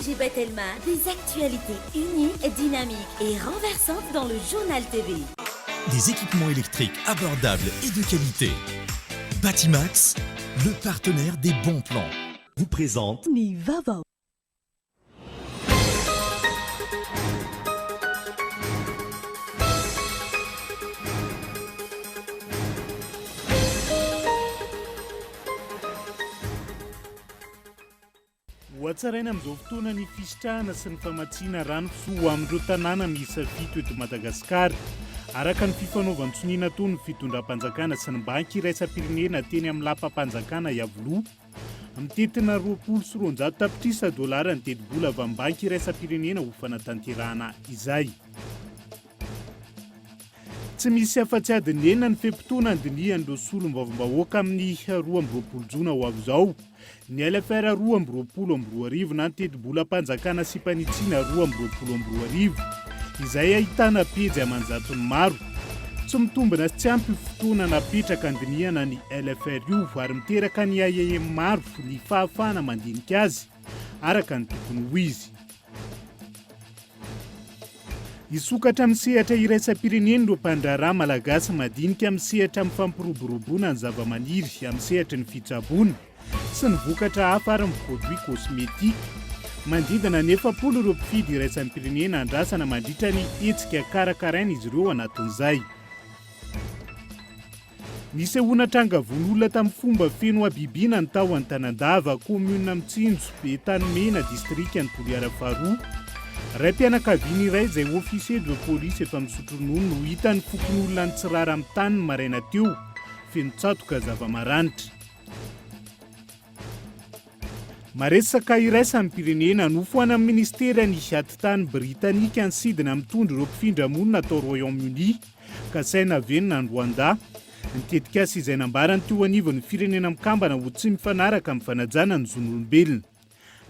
FG Batelma, des actualités uniques, dynamiques et renversantes dans le Journal TV. Des équipements électriques abordables et de qualité. Batimax, le partenaire des bons plans, vous présente Ny vaovao. Hohatsaraina amin'izao fotoana ny fisitrahana sy ny famatsiana rano fisoa ho amin'ireo tanàna miisa fito eto Madagasikara. Araka ny fifanaovan-tsonia nataon'ny fitondram-panjakana sy ny Banky iraisam-pirenena teny amin'ny lapam-panjakana Iavoloha, mitentina 220 tapitrisa dolara ny tetibola avy amin'ny Banky iraisam-pirenena ho fanatanterahana izay. Tsy misy afa-tsy adiny enina ny fe-potoana handinihan'ireo solombavambahoaka amin'ny 22 jona ho avy izao ny LFR 2022 na ny tetibolam-panjakana asiam-panitsiana 2022 izay ahitana pejy aman-jatony maro. Tsy mitombina sy tsy ampy io fotoana napetraka handinihana ny LFR io ary miteraka ny ahiahy maro ny fahafahana mandinika azy araka ny tokony ho izy. Hisokatra amin'ny sehatra iraisam-pirenena ireo mpandraharaha malagasy madinika amin'ny sehatra amin'ny fampiroboroboana ny zavamaniry amin'ny sehatry ny fitsaboana sy ny vokatra hafa ary ny produits cosmétiques. Manodidina ny 40 ireo mpifidy iraisam-pirenena andrasana mandritra ny hetsika karakarain'izy ireo anatin'izay. Nisehoana tranga vono olona tamin'ny fomba feno habibiana ny tao Antanandava, kaominina Mitsinjo, Betanimena, distrikan'i Toliara faharoa. Raim-pianakaviana iray izay officier de police efa misotro ronono no hitan'ny fokonolona nitsirara amin'ny tany ny maraina teo, feno tsatoka zava-maranitra. Maresaka iraisam-pirenena, nofoanan'ny ministeran'ny Atitany Britanika ny sidina mitondra ireo mpifindra monina tao Royaume-Uni, kasaina havenina any Rwanda. Ny tetikasa izay nambarany teo anivon'ny Firenena Mikambana ho tsy mifanaraka amin'ny fanajana ny zon'olombelona.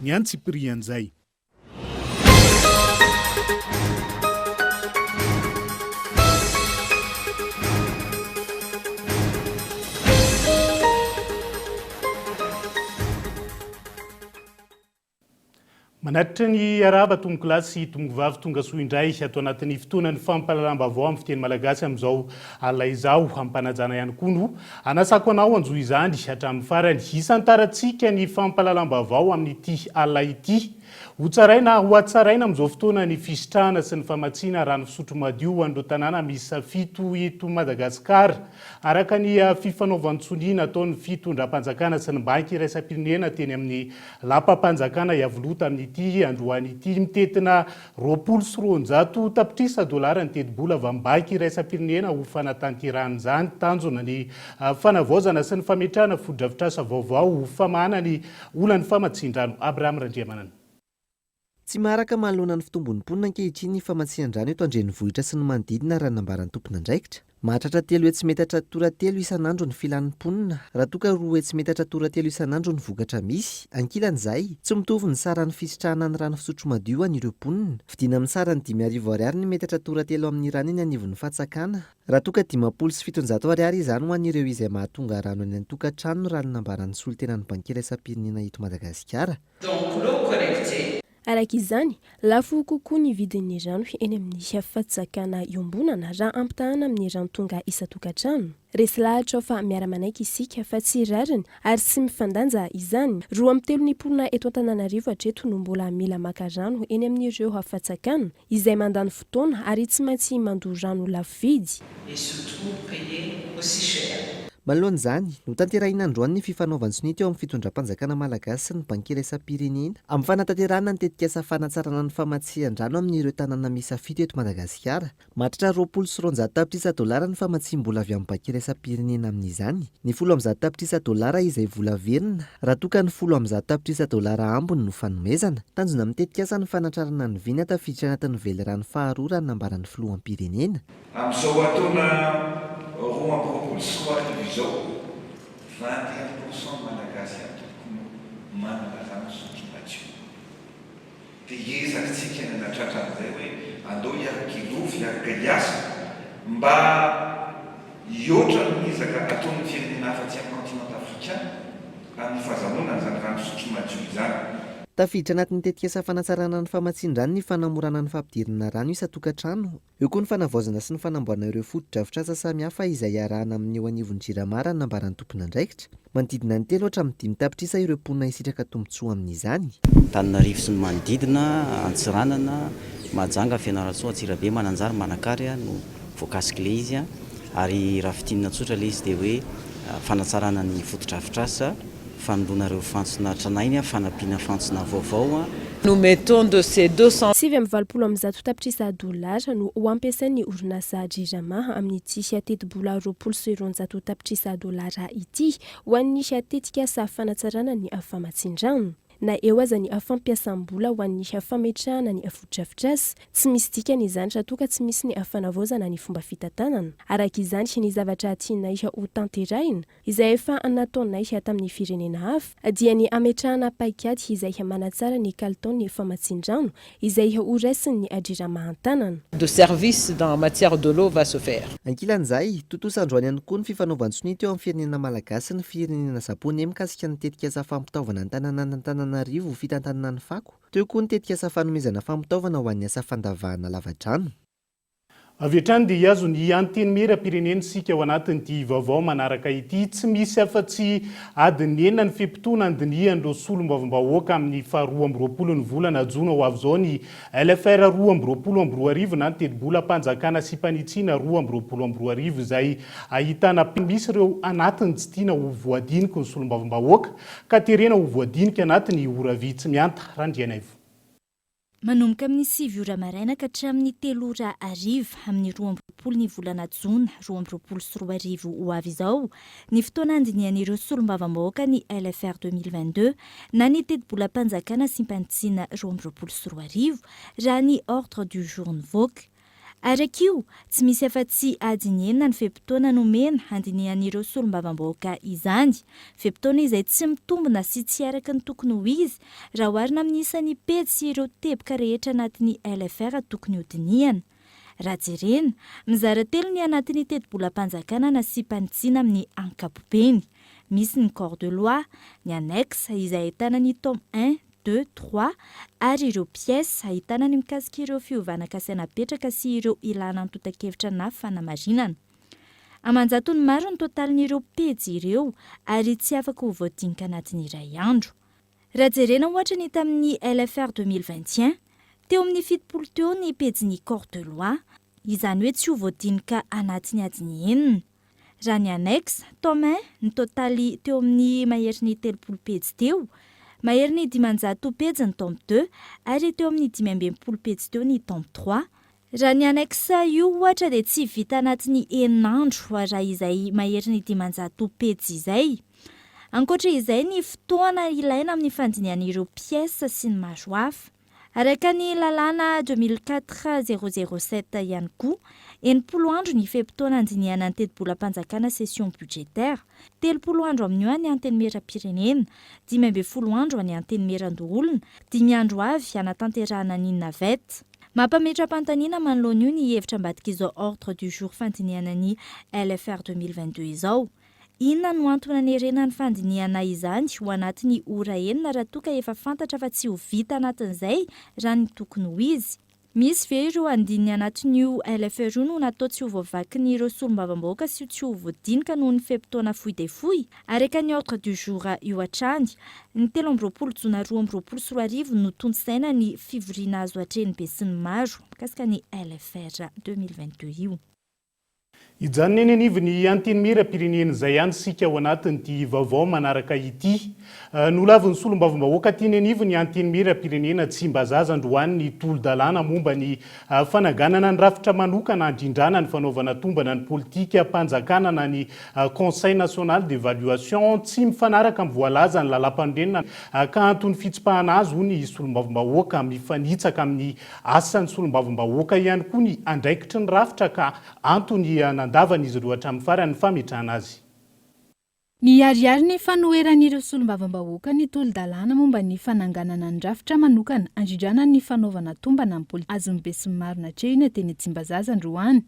Ny antsipirian'izay. Manatitra ny arahaba tompokolahy sy tompokovavy tonga soa indray ato anatin'ny fotoanan'ny fampahalalam-baovao amin'ny fiteny malagasy amin'izao alina izao. Amim-panajana ihany koa no anasako anao hanjohy izany hatramin'ny farany. Hisantarantsika ny fampahalalam-baovao amin'ity alina ity. Hotsaraina hohatsaraina amin'izao fotoana ny fisitrahana sy ny famatsiana rano fisotro madio ho an'ireo tanàna miisa fito eto Madagasikara. Araka ny fifanaovan-tsonia nataon'ny fitondram-panjakana sy ny Banky iraisam-pirenena teny amin'ny Lapam-panjakana Iavoloha tamin'ity androany ity, mitentina 220 tapitrisa dolara ny tetibola avy amin'ny Banky iraisam-pirenena ho fanatanterahana izany. Tanjona ny fanavaozana sy ny fametrahana fotodrafitrasa vaovao ho famahana ny olan'ny famatsian-drano. Abraham Randriamanana. Tsy maharaka manoloana ny fitombon'ny mponina ankehitriny ny famatsian-drano eto an-drenivohitra sy ny manodidina raha ny nambaran'ny tompon'andraikitra. Mahatratra 300 metatra toratelo isan'andro ny filan'ny mponina raha toa ka 200 metatra toratelo isan'andro ny vokatra misy. Ankilan'izay, tsy mitovy ny saran'ny fisitrahana ny rano fisotro madio ho an'ireo mponina. Vidiana amin'ny sarany 5000 ariary ny metatra toratelo amin'ny rano eny anivon'ny fatsakana raha toa ka 750 ariary izany ho an'ireo izay mahatonga rano any an-tokantrano raha ny nambaran'ny solontenan'ny Banky iraisam-pirenena eto Madagasikara. Donc l'eau collectée. Araka izany, lafo kokoa ny vidin'ny rano eny amin'ny fatsakana iombonana raha ampitahana amin'ny rano tonga isan-tokantrano. Resy lahatra aho fa miara-manaiky isika fa tsy rariny ary tsy mifandanja izany. Roa amin'ny telo ny mponina eto Antananarivo hatreto no mbola mila maka rano eny amin'ireo fatsakana, izay mandany fotoana ary tsy maintsy mandoa rano lafo vidy. Et surtout payer aussi cher. Manoloana izany, notanterahina androany ny fifanaovan-tsonia teo amin'ny fitondram-panjakana malagasy sy ny Banky iraisam-pirenena amin'ny fanatanterahana ny tetikasa fanatsarana ny famatsian-drano amin'ireo tanàna miisa fito eto Madagasikara. Mahatratra 220 tapitrisa dolara ny famatsiam-bola avy amin'ny Banky iraisam-pirenena amin'izany. Ny 110 tapitrisa dolara izay vola velona, raha toa ka ny 110 tapitrisa dolara ambiny no fanomezana. Tanjona amin'ny tetikasa ny fanatrarana ny vina tafiditra anatin'ny velirano faharoa raha ny nambaran'ny filoham-pirenena. Amin'izao taona 2022 izao, 21 pour cent ny Malagasy ihany tompoko no manana rano fisotro madio. Dia hiezaka-tsika ny hanatratra an'izay hoe andao hiaraka hilovy, hiaraka hiasa mba hihoatra ny ezaka ataon'ny firenena hafa aty amin'ny continent africain amin'ny fahazahoana an'izany rano fisotro madio izany. Tafiditra anatin'ny tetikasa fanatsarana ny famatsian-drano ny fanamorana ny fampidirana rano isan-tokantrano. Eo koa ny fanavaozana sy ny fanamboarana ireo fotodrafitrasa samihafa izay iarahana amin'ny eo anivon'ny Jirama raha ny nambaran'ny tompon'andraikitra. Manodidina ny telo hatramin'ny dimy tapitrisa ireo mponina hisitraka tombontsoa amin'izany. Antananarivo sy ny manodidina, Antsiranana, Mahajanga, Fianarantsoa, Antsirabe, Mananjary, Manakara no voakasik'ilay izy ary raha fintinina tsotra ilay izy dia hoe fanatsarana ny fotodrafitrasa, Fanoloana ireo fantsona tranainy, fanampiana fantsona vaovao. Nous mettons de ces 200. 189 tapitrisa dolara no ho ampiasain'ny orinasa Jirama amin'ity tetibola 220 tapitrisa dolara ity ho an'ny tetikasa fanatsarana ny famatsian-drano. Na eo aza ny fampiasam-bola ho an'ny fametrahana ny fotodrafitrasa, tsy misy dikany izany raha toa ka tsy misy ny fanavaozana ny fomba fitantanana. Araka izany, ny zavatra tianay ho tanterahina, izay efa nataonay tamin'ny firenena hafa, dia ny hametrahana paikady izay manatsara ny kalitaon'ny famatsian-drano izay ho raisin'ny Jirama an-tanana. De service dans matière de l'eau va se faire. Ankilan'izay, tontosa androany ihany koa ny fifanaovan-tsonia teo amin'ny firenena malagasy sy ny firenena zapone mikasika ny tetikasa fampitaovana ny tanànan'Antananarivo ho fitantanana ny fako, teo koa ny tetikasa fanomezana fampitaovana ho an'ny asa fandavahana lavadrano. Avy hatrany dia hihazo ny Antenimierampirenena isika ao anatin'ity vaovao manaraka ity. Tsy misy afa-tsy adiny enina ny fe-potoana handinihan'ireo solombavambahoaka amin'ny faha 22 ny volana jona ho avy izao ny LFR 2022 na ny tetibolam-panjakana asiam-panitsiana 2022 izay ahitana misy ireo anatiny tsy tiana ho voadiniky ny solombavambahoaka ka terena ho voadinika anatin'ny ora vitsy mihanta. Randrianaivo. Manomboka amin'ny sivy ora maraina ka hatramin'ny telo ora hariva amin'ny 22 ny volana jona 2022 ho avy izao ny fotoana handinihan'ireo solombavambahoaka ny LFR 2022 na ny tetibolam-panjakana asiam-panitsiana 2022 raha ny ordre du jour nivoaka. Araka io, tsy misy afa-tsy adiny enina ny fe-potoana nomena handinihan'ireo solombavambahoaka izany. Fe-potoana izay tsy mitombina sy tsy araka ny tokony ho izy raha oharina amin'ny isan'ny pejy sy ireo teboka rehetra anatin'ny LFR tokony hodinihana. Raha jerena, mizara telo ny anatin'ny tetibolam-panjakana nasiam-panitsiana amin'ny ankapobeny. Misy ny corps de loi, ny annexe izay ahitana ny tome un, deux, trois, ary ireo pièces ahitana ny mikasika ireo fiovana kasaina apetraka sy ireo ilàna antontan-kevitra na fanamarinana. Aman-jatony maro ny totalin'ireo pejy ireo ary tsy afaka ho voadinika anatin'ny iray andro. Raha jerena ohatra ny tamin'ny LFR 2021, teo amin'ny 70 teo ny pejin'ny corps de loi, izany hoe tsy ho voadinika anatin'ny adiny enina. Raha ny annexe, tome un, ny totaly teo amin'ny maherin'ny 30 pejy teo, maherin'ny 500 pejy ny tome deux ary teo amin'ny 65 pejy teo ny tome trois. Raha ny annexe io ohatra dia tsy vita anatin'ny enina andro raha izay maherin'ny 500 pejy izay. Ankoatra izay ny fotoana ilaina amin'ny fandinihana ireo pièces sy ny maro hafa. Araka ny lalàna 2004 007 ihany koa, 60 andro ny fe-potoana handinihana ny tetibolam-panjakana session budgétaire, 30 andro amin'io any Antenimierampirenena, 15 andro any Antenimierandoholona, dimy andro avy hanatanterahana ny navette. Mampametra-panontaniana manoloana io ny hevitra ambadik'izao ordre du jour fandinihana ny LFR 2022 izao. Inona no antony hanerena ny fandinihana izany ho anatin'ny ora enina raha toa ka efa fantatra fa tsy ho vita anatin'izay raha ny tokony ho izy? Misy ve ireo andininy anatin'io LFR io no natao tsy ho voavakin'ireo solombavambahoaka sy tsy ho voadinika noho ny fe-potoana fohy dia fohy? Araka ny ordre du jour io hatrany, ny 23 jona 2022 no tontosaina ny fivoriana azo atrehin'ny besinimaro mikasika ny LFR 2022 io. Hijanona eny anivon'ny Antenimierampirenena izay ihany isika ao anatin'ity vaovao manaraka ity. Nolavin'ny solombavambahoaka teny anivon'ny Antenimierampirenena Tsimbazaza androany ny tolo-dalàna momba ny fanaganana ny rafitra manokana handrindrana ny fanaovana tombana ny politikam-panjakana na ny Conseil national d'évaluation. Tsy mifanaraka amin'ny voalazan'ny lalàmpanorenana ka anton'ny fitsipahana azy hoy ny solombavambahoaka. Mifanitsaka amin'ny Asan'ny solombavambahoaka ihany koa ny andraikitry ny rafitra ka antony nandavan'izy ireo hatramin'ny farany ny fametrahana azy. Niharihary ny fanoheran'ireo solombavambahoaka ny tolo-dalàna momba ny fananganana ny rafitra manokana handrindrana ny fanaovana tombana ny politika azon'ny besinimaro natrehina teny Tsimbazaza androany.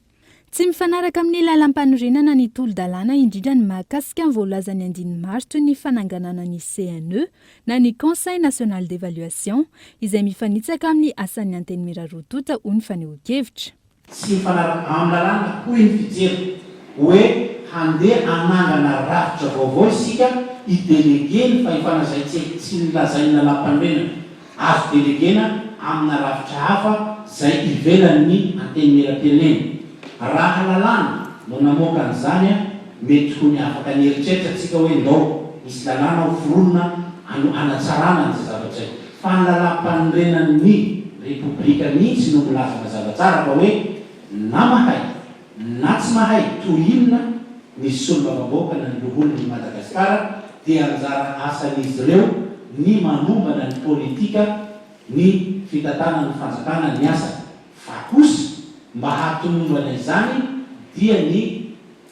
Tsy mifanaraka amin'ny lalàmpanorenana ny tolo-dalàna indrindra ny mahakasika ny voalazan'ny andininy maro toy ny fananganana ny CNE na ny Conseil National d'Evaluation izay mifanitsaka amin'ny asan'ny Antenimiera roa tonta hoy ny fanehoan-kevitra. Tsy mifanaraka amin'ny lalàna hoy ny fijeriko hoe handeha hanangana rafitra vaovao isika hi-deleguer ny fahefana izay tsy tsy nolazain'ny lalàmpanorenana azo delegena amina rafitra hafa izay ivelan'ny Antenimierampirenena. Raha lalàna no namoaka an'izany mety ho ny afaka nieritreritra tsika hoe ndao hisy lalàna ho foronina hanatsarana an'izay zavatra izay. Fa ny lalàmpanorenan'ny Repoblika mihitsy no milaza mazava tsara fa hoe na mahay na tsy mahay toy inona ny solombavambahoaka na ny loholon'i Madagasikara dia anjara asan'izy ireo ny manombana ny politika ny fitantanan'ny fanjakana ny asany fa kosa mba hahatomombana izany dia ny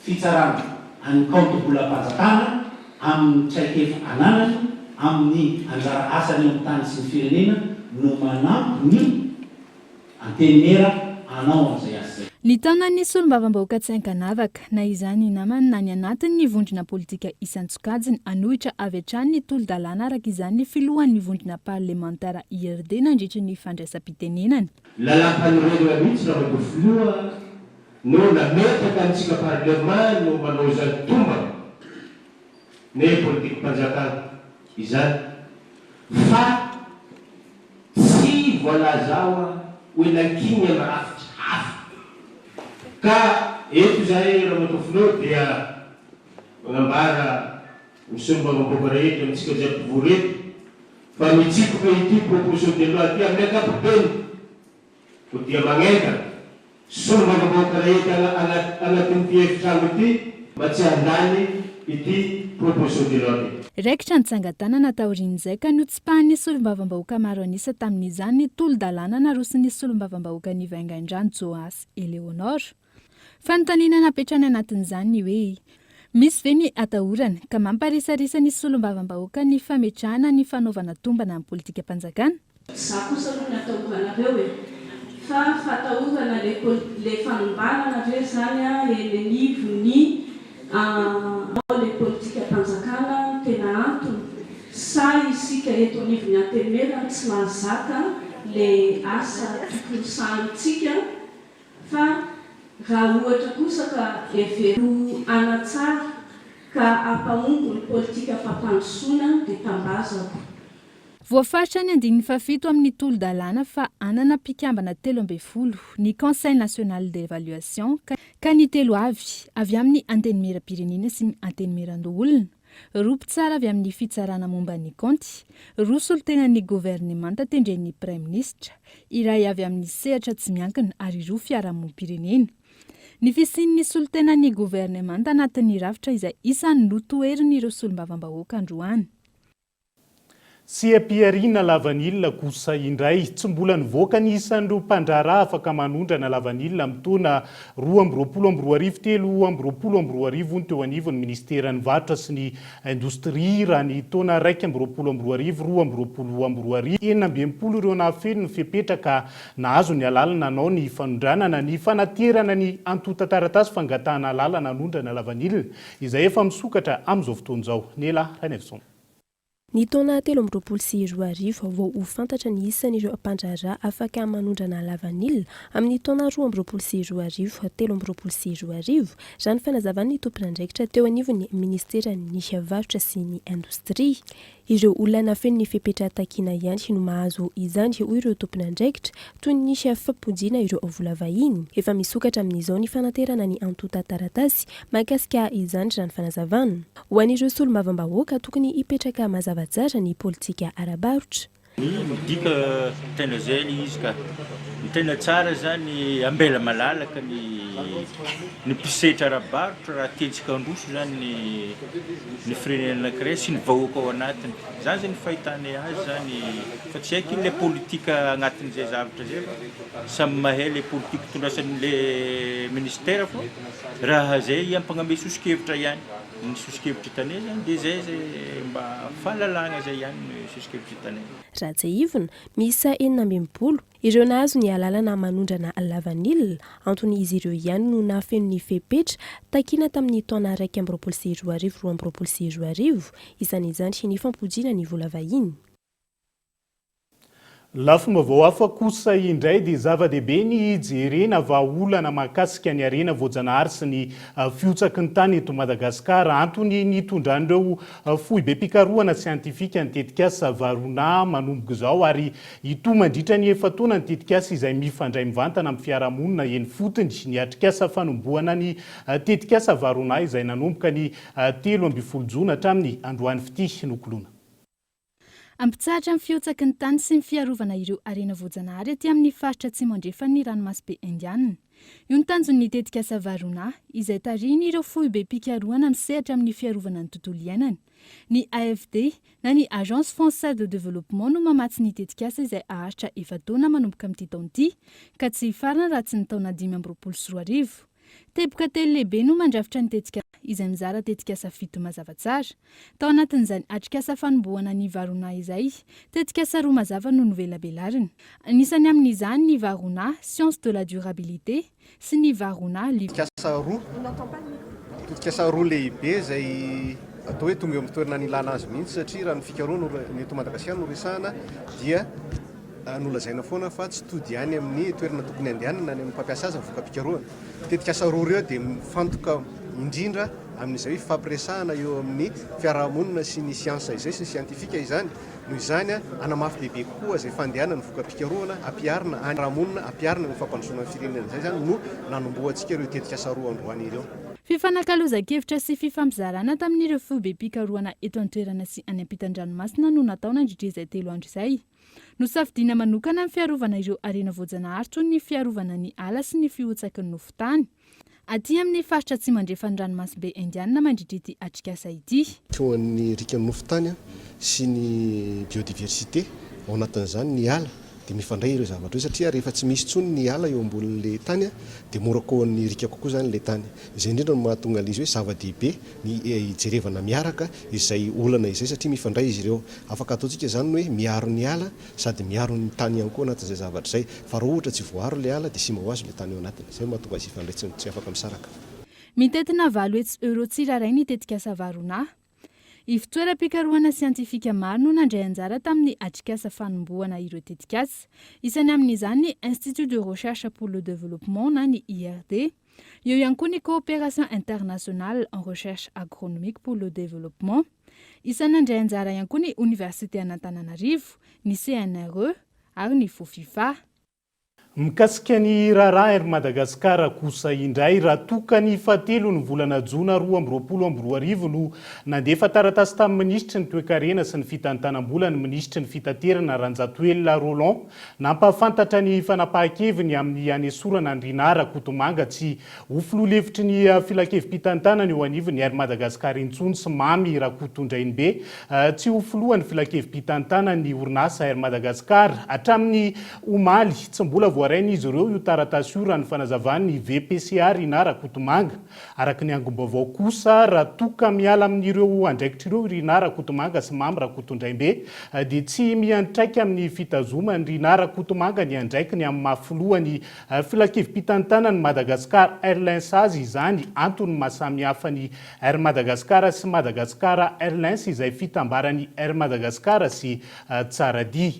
fitsarana an'ny kaontim-bolam-panjakana amin'ny traikefa ananany amin'ny anjara asany eo amin'ny tany sy ny firenena no manampy ny Antenimiera hanao an'izay asa izay. Ny taonan'ny solombavambahoaka tsy ankanavaka, na izany namany na ny anatin'ny vondrona politika isan-tsokajiny, hanohitra avy hatrany ny tolo-dalàna araka izany ny filohan'ny vondrona parlemantera IRD nandritry ny fandraisam-pitenenany. Lalàmpanorenana mihitsy Ramatoa Filoha no nametraka antsika parlement no manao izany tombana ny politikam-panjakana izany fa tsy voalaza ao hoe nankininy amin'ny rafitra hafa ka eto izahay Ramatoa Filoha dia manambara ny solombavambahoaka rehetra amintsika jiaby mpivory eto fa mitsipoka ity proposition de loi ity amin'ny ankapobeny Koa dia magnentana solombavambahoaka rehetra agnatin'ity efitrano ity mba tsy handany ity proposition de loi ity. Raikitra ny tsangan-tanana taorian'izay ka notsipahan'ny solombavambahoaka maro an'isa tamin'izany ny tolo-dalàna naroson'ny solombavambahoaka Nivaingaindrano Joasy Eléonore. Fanontaniana napetrany anatin'izany ny hoe, misy ve ny atahorana ka mamparisarisa ny solombavambahoaka ny fametrahana ny fanaovana tombana amin'ny politikam-panjakana? Za kosa aloha ny atahoranareo e! Fa fatahorana le le fanombanana ve zany a eny anivon'ny ao le politikam-panjakana no tena antony sa isika eto anivon'ny antenimera no tsy mahazaka le asa tokony sahanintsika fa raha ohatra kosa ka hevero hanatsara ka hampahomby ny politikam-pampandrosoana dia tambazako. Voafaritra ny andininy fahafito amin'ny tolo-dalàna fa hanana mpikambana 13 ny Conseil national d'évaluation ka ny telo avy avy amin'ny Antenimierampirenena sy ny Antenimierandoholona, roa mpitsara avy amin'ny Fitsarana momba ny kaonty, roa solontenan'ny governemanta tendren'ny Praiminisitra, iray avy amin'ny sehatra tsy miankina ary roa fiarahamonim-pirenena. Ny fisian'ny solontenan'ny governemanta anatin'ny rafitra izay isan'ny notoherin'ireo solombavambahoaka androany. Seha-pihariana lavanila kosa indray, tsy mbola nivoaka ny isan'ireo mpandraharaha afaka manondrana lavanila amin'ny taona 2022 2023 hono teo anivon'ny minisiteran'ny varotra sy ny indostria raha ny taona 2021 2022 66 ireo nahafeno ny fepetra ka nahazo ny alalana hanao ny fanondranana ny fanaterana ny antontan-taratasy fangatahana alalana hanondrana lavanila izay efa misokatra amin'izao fotoana izao. Nela Rainaivoson. Ny taona 2023 vao ho fantatra ny isan'ireo mpandraharaha afaka manondrana lavanila amin'ny taona 2022 2023, raha ny fanazavan'ny tompon'andraikitra teo anivon'ny minisiteran'ny Varotra sy ny Indostria. Ireo olona nafeno ny fepetra takiana ihany no mahazo izany, hoy ireo tompon'andraikitra, toy ny fampodiana ireo vola vahiny. Efa misokatra amin'izao ny fanaterana ny antontan-taratasy mahakasika izany, raha ny fanazavana. Ho an'ireo solombavambahoaka, tokony hipetraka mazava tsara ny politika ara-barotra. Ny midika tena zay le izy ka. Ny tena tsara zany ambela malalaka ny ny mpisetra ara-barotra raha tiantsika handroso zany ny ny firenena anakiray sy ny vahoaka ao anatiny. Zany zany ny fahitanay azy zany fa tsy haiko ino le politika agnatin'izay zavatra zay fa samy mahay le politika itondrasan'le ministera fa raha zay ampagname soso-kevitra ihany. Ny soso-kevitra hitanay zany dia zay zay mba fahalalagna zay ihany ny soso-kevitra hitanay. Raha tsiahivina, miisa 66 ireo nahazo ny alalana manondrana lavanila, antony izy ireo ihany no nahafeno ny fepetra takiana tamin'ny taona 2021 2022, isan'izany ny fampodiana ny vola vahiny. Lafim-baovao hafa kosa indray dia zava-dehibe ny hijerena vahaolana mahakasika ny harena voajanahary sy ny fihotsaky ny tany eto Madagasikara. Antony nitondran'ireo foibem-pikarohana siantifika ny tetikasa Varuna manomboka izao ary hitohy mandritra ny efa-taona ny tetikasa izay mifandray mivantana amin'ny fiarahamonina eny fotony. Ny atrikasa fanombohana ny tetikasa Varuna izay nanomboka ny 13 jona hatramin'ny androany fitia nokoloina. Hampitsahatra ny fihotsaky ny tany sy ny fiarovana ireo harena voajanahary aty amin'ny faritra atsimo andrefan'ny ranomasimbe Indiana. Io ny tanjon'ny tetikasa Varuna, izay tarihin'ireo foibem-pikarohana misehatra amin'ny fiarovana ny tontolo iainana. Ny AFD, na ny Agence Française de Développement no mamatsy ny tetikasa izay haharitra efa-taona manomboka amin'ity taona ity, ka tsy hifarana raha tsy ny taona 2025. Teboka telo lehibe no mandrafitra ny tetikasa izay mizara tetikasa fito mazava tsara. Tao anatin'izany atrikasa fanombohana ny Varuna izay, tetikasa roa mazava no novelabelarina. Anisany amin'izany ny Varuna, science de la durabilité, sy ny Varuna, Tetikasa roa, tetikasa roa lehibe izay atao hoe tonga eo amin'ny toerana nilana azy mihitsy satria raha ny fikarohana ny eto Madagasikara no resahana dia Nolazaina foana fa tsy tody any amin'ny toerana tokony handehanana, any amin'ny mpampiasa azy ny voka-pikarohana. Tetikasa roa ireo dia mifantoka indrindra amin'izay hoe fifampiresahana eo amin'ny fiarahamonina sy ny siansa izay sy ny siantifika izany. Noho izany, hanamafy bebe kokoa izay fandehanan'ny voka-pikarohana ampiharina any fiarahamonina, ampiharina eo amin'ny fampandrosoana ny firenena izay izany no nanombohantsika ireo tetikasa roa androany ireo. Fifanakalozan-kevitra sy fifampizarana tamin'ireo foibem-pikarohana eto an-toerana sy any ampitan-dranomasina no natao nandritra izay telo andro izay. Nosafidiana manokana ny fiarovana ireo harena voajanahary toy ny fiarovana ny ala sy ny fihotsaky ny nofon-tany. Aty amin'ny faritra atsimo andrefan'ny ranomasimbe Indiana mandritra ity atrikasa ity. Ho an'ny rikan'ny nofon-tany sy ny biodiversité, ao anatin'izany ny ala, dia mifandray ireo zavatra ireo satria rehefa tsy misy intsony ny ala eo ambonin'ilay tany dia mora koan'ny riaka kokoa izany ilay tany. Izay indrindra no mahatonga an'ilay izy hoe zava-dehibe ny hijerevana miaraka izay olana izay satria mifandray izy ireo. Afaka ataontsika izany ny hoe miaro ny ala sady miaro ny tany ihany koa anatin'izay zavatra izay. Fa raha ohatra tsy voaaro ilay ala dia simba ho azy ilay tany ao anatiny. Izay no mahatonga azy hifandray tsy afaka misaraka. Mitentina 800 euros tsirairay ny tetikasa Varuna. Ivotoeram-pikarohana siantifika maro no nandray anjara tamin'ny atrikasa fanombohana ireo tetikasa. Isany amin'izany ny Institut de Recherche pour le Développement na ny IRD. Eo ihany koa ny Coopération internationale en recherche agronomique pour le développement. Isan'ny nandray anjara ihany koa ny Oniversitean'Antananarivo, ny CNRE ary ny Fofifa. Mikasika ny raharaha Air Madagascar kosa indray, raha toa ka ny fahatelo ny volana jona 2022 no nandefa taratasy tamin'ny minisitry ny toekarena sy ny fitantanam-bola ny minisitry ny fitaterana Ranjatoelina Roland nampahafantatra ny fanapahan-keviny amin'ny hanesorana an'i Rinah Rakotomanga tsy ho filoha lefitry ny filankevi-pitantanana eo anivon'ny Air Madagascar intsony sy Mamy Rakotondrainibe tsy ho filohan'ny filankevi-pitantanan'ny orinasa Air Madagascar hatramin'ny omaly. Tsy mbola voarain'izy ireo io taratasy io raha ny fanazavan'ny VPCA Rinah Rakotomanga. Araka ny angom-baovao kosa, raha toa ka miala amin'ireo andraikitra ireo i Rinah Rakotomanga sy Mamy Rakotondraimbe dia tsy miantraika amin'ny fitazoman'i Rinah Rakotomanga ny andraikiny amin'ny maha filohan'ny filankevi-pitantanan'ny Madagascar Airlines azy izany, antony maha samihafa ny Air Madagascar sy Madagascar Airlines izay fitambaran'ny Air Madagascar sy Tsaradia.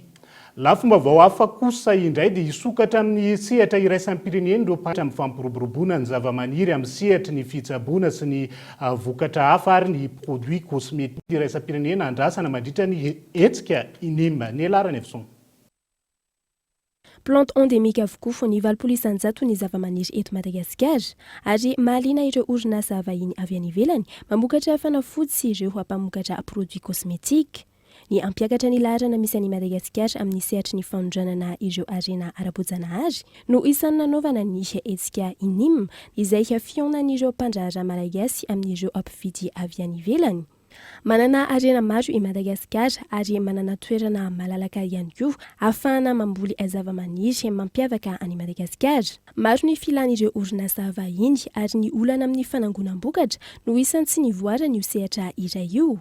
Lafim-baovao hafa kosa indray dia hisokatra amin'ny sehatra iraisam-pirenena ireo mpamokatra amin'ny fampiroboroboana ny zavamaniry amin'ny sehatry ny fitsaboana sy ny vokatra hafa ary ny produits cosmétiques iraisam-pirenena andrasana mandritra ny hetsika INIM. Nela Ranaivoson. Plante endémique avokoa ny 80% ny zavamaniry eto Madagasikara ary mahaliana ireo orinasa vahiny avy any ivelany mamokatra fanafody sy ireo mpamokatra produits cosmétiques. Ny hampiakatra ny laharana misy an'i Madagasikara amin'ny sehatry ny fanondranana ireo harena ara-boajanahary no isan'ny nanaovana ny hetsika INIM izay fihaonan'ireo mpandraharaha malagasy amin'ireo mpividy avy any ivelany. Manana harena maro i Madagasikara ary manana toerana malalaka ihany koa ahafahana mamboly zavamaniry mampiavaka an'i Madagasikara. Maro ny filan'ireo orinasa vahiny ary ny olana amin'ny fanangonam-bokatra no isan'ny tsy nivoaran'io sehatra iray io.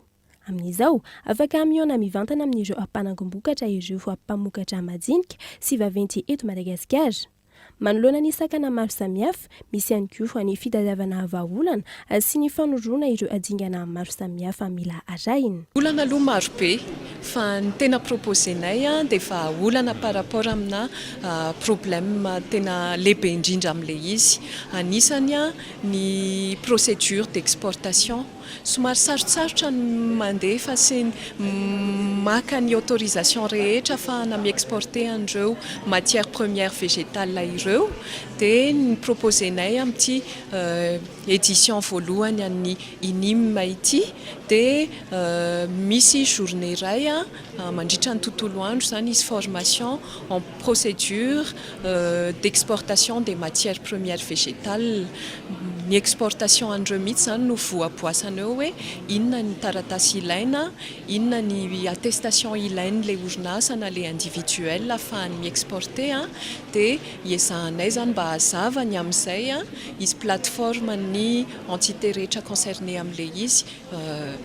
Amin'izao, afaka mihaona mivantana amin'ireo mpanangom-bokatra ireo mpamokatra majinika sy vaventy eto Madagasikara. Manoloana ny sakana maro samihafa, misy ihany koa ny fitadiavana vahaolana sy ny fanoroana ireo dingana maro samihafa mila arahina. Olana aloha maro be fa ny tena proposer-nay dia vahaolana par rapport amina problème tena lehibe indrindra amin'ilay izy. Anisany ny procédure d'exportation. Somary sarotsarotra ny mandefa sy maka ny autorisation rehetra ahafahana mi-exporter an'ireo matières premières végétales ireo dia ny proposer-nay amin'ity édition voalohany an'ny INIM ity dia misy journée iray mandritra ny tontolo andro izany hisy formation en procédure d'exportation des matières premières végétales. Ny exportation an'ireo mihitsy izany no voaboasana eo hoe inona ny taratasy ilaina, inona ny attestation ilain'ilay orinasa na ilay individuel ahafahany mi-exporter dia iezahanay izany mba hazava ny amin'izay, hisy plateforme ny entité rehetra concernée amin'ilay izy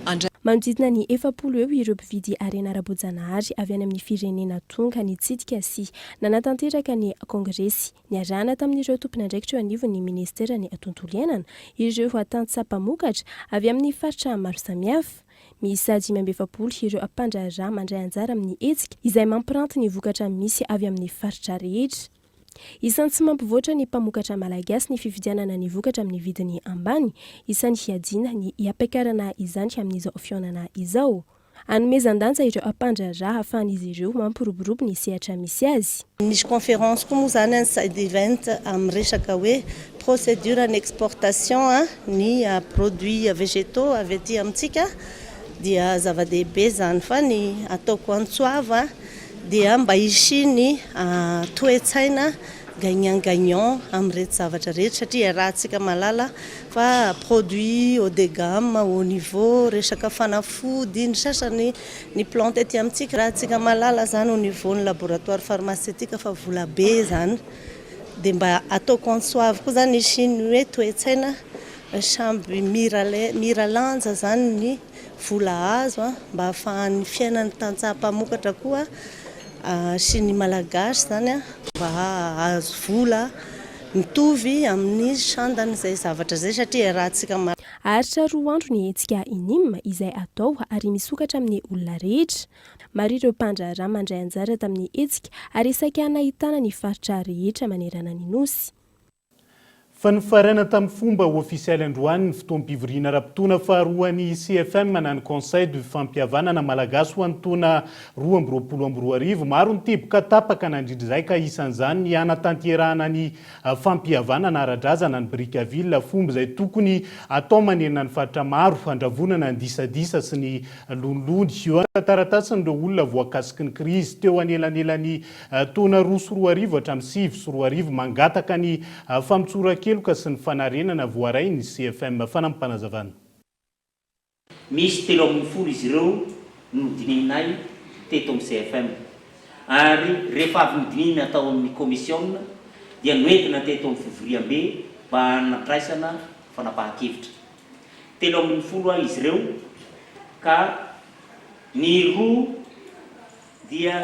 handray. Manodidina ny 40 eo ireo mpividy harena ara-boajanahary avy any amin'ny firenena tonga nitsidika sy nanatanteraka ny kongresy. Niarahana tamin'ireo tompon'andraikitra eo anivon'ny minisiteran'ny tontolo iainana ireo tantsaha mpamokatra avy amin'ny faritra maro samihafa. Miisa 45 ireo mpandraharaha mandray anjara amin'ny hetsika izay mampiranty ny vokatra misy avy amin'ny faritra rehetra. Isan'ny tsy mampivoatra ny mpamokatra malagasy ny fividianana ny vokatra amin'ny vidiny ambany. Isan'ny hiadiana ny hiampiakarana izany amin'izao fihaonana izao. Hanomezan-danja ireo mpandraharaha ahafahan'izy ireo mampiroborobo ny sehatra misy azy. Misy conférence koa moa izany any side event amin'ny resaka hoe procédure ny exportation ny produits végétaux avy aty amintsika dia zava-dehibe izany fa ny ataoko antso avo dia mba hisian'ny toe-tsaina gagnant gagnant amin'ireto zavatra rehetra satria iarahantsika mahalala fa produit haut de gamme haut niveau resaka fanafody ny sasany ny plante aty amintsika iarahantsika mahalala izany au niveau ny laboratoire pharmaceutique fa vola be izany dia mba ataoko antso avo koa izany hisian'ny hoe toe-tsaina samby mira lanja izany ny vola azo mba ahafahan'ny fiainan'ny tantsaha mpamokatra koa sy ny malagasy izany mba hahazo vola mitovy amin'ny sandan'izay zavatra izay satria iarahantsika ma. Haharitra roa andro ny hetsika INIM izay atao ary misokatra amin'ny olona rehetra. Maro ireo mpandraharaha mandray anjara tamin'ny hetsika ary saika nahitana ny faritra rehetra manerana ny Nosy. Fa nofaranana tamin'ny fomba ofisialy androany ny fotoam-pivoriana ara-potoana faharoan'ny CFM na ny Conseil de Fampihavanana Malagasy ho an'ny taona 2022. Maro ny teboka tapaka nandritra izay ka isan'izany ny hanatanterahana ny fampihavanana ara-drazana any Brickaville, fomba izay tokony hatao manerana ny faritra maro handravonana ny disadisa sy ny lonilony. Eo an-taratasin'ireo olona voakasiky ny krizy teo anelanelan'ny Taona 2002 hatramin'ny 2009, mangataka ny famotsoran-keloka sy ny fanarenana voaray ny CFM. Fanampim-panazavana. Misy 13 izy ireo no nodinihinay teto amin'ny CFM. Ary rehefa avy nodinihina tao amin'ny Komisiona dia noentina teto amin'ny fivoriambe mba handraisana fanapahan-kevitra. 13 izy ireo ka ny roa dia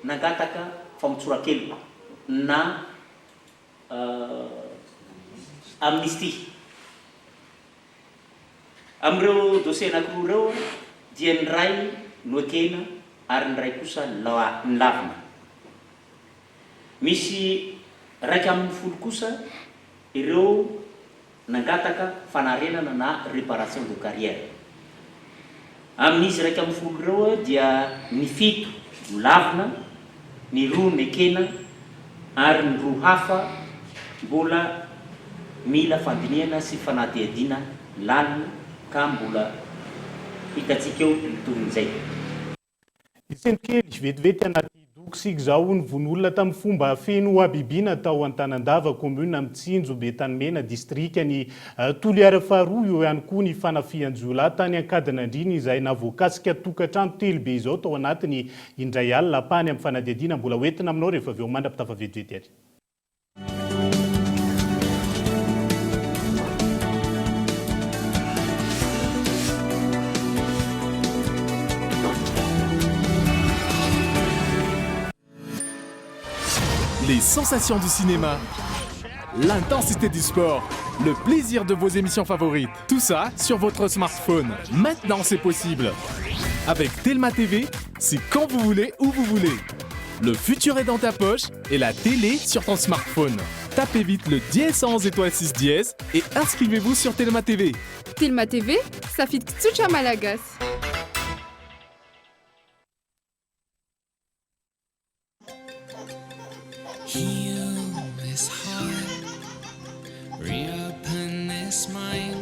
nangataka famotsoran-keloka na amnistie. Amin'ireo dossier anankiroa ireo dia ny iray noekena ary ny iray kosa nolavina. Misy 11 kosa ireo nangataka fanarenana na réparation de carrière. Amin'izy 11 ireo dia ny fito nolavina, ny roa nekena ary ny roa hafa mbola mila fandinihana sy fanadihadiana lalina ka mbola hitantsika eo ny tohin'izay. Nisento kely vetivety anaty doka. Isika izao nivono olona tamin'ny fomba feno habibiana tao Antanandava, kaominina Mitsinjo, Betanimena, distrikan'i Toliara faharoa. Eo ihany koa ny fanafihan-jiolahy tany Ankadinandriana izay nahavoakasika tokantrano telo be izao tao anatin'ny indray alina. Ampahany amin'ny fanadihadiana mbola hoentina aminao rehefa avy eo mandra-pitafa vetivety ary. Les sensations du cinéma, l'intensité du sport, le plaisir de vos émissions favorites. Tout ça sur votre smartphone. Maintenant, c'est possible. Avec Telma TV, c'est quand vous voulez, où vous voulez. Le futur est dans ta poche et la télé sur ton smartphone. Tapez vite le dièse 11 étoile 6 dièse et inscrivez-vous sur Telma TV. Telma TV, safidy tsotra malagasy. Heal this heart, reopen this mind.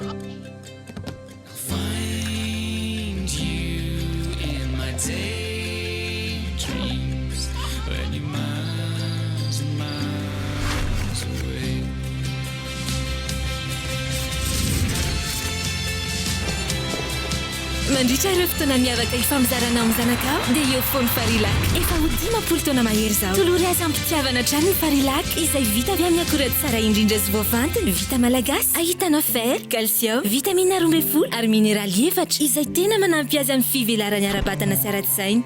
I'll find you in my daydreams when you're miles and miles away. Mandritra ireo fotoana miavaka ifampizarana amin'ny zanakao dia eo foana Farilac. Efa ho 50 taona mahery izao. Tolory azy am-pitiavana hatrany ny Farilac izay vita avy amin'ny akora tsara indrindra sy voafantina, vita malagasy, ahitana fer, calcium, vitamina 12 ary mineraly efatra izay tena manampy azy amin'ny fivelarany ara-batana sy ara-tsaina.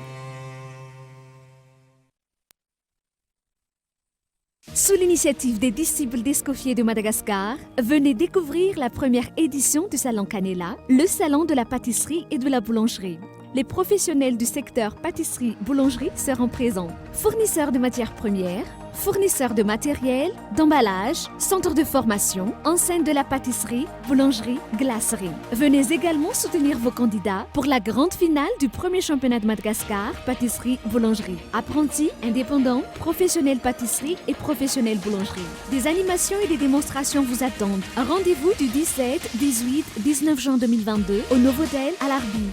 Sous l'initiative des disciples d'Escoffier de Madagascar, venez découvrir la première édition du Salon Canela, le salon de la pâtisserie et de la boulangerie. Les professionnels du secteur pâtisserie-boulangerie seront présents. Fournisseurs de matières premières, fournisseurs de matériel, d'emballage, centres de formation, enseignes de la pâtisserie, boulangerie, glacerie. Venez également soutenir vos candidats pour la grande finale du premier championnat de Madagascar, pâtisserie, boulangerie. Apprentis, indépendants, professionnels pâtisserie et professionnels boulangerie. Des animations et des démonstrations vous attendent. Rendez-vous du 17, 18, 19 juin 2022 au Novotel à l'Arbi.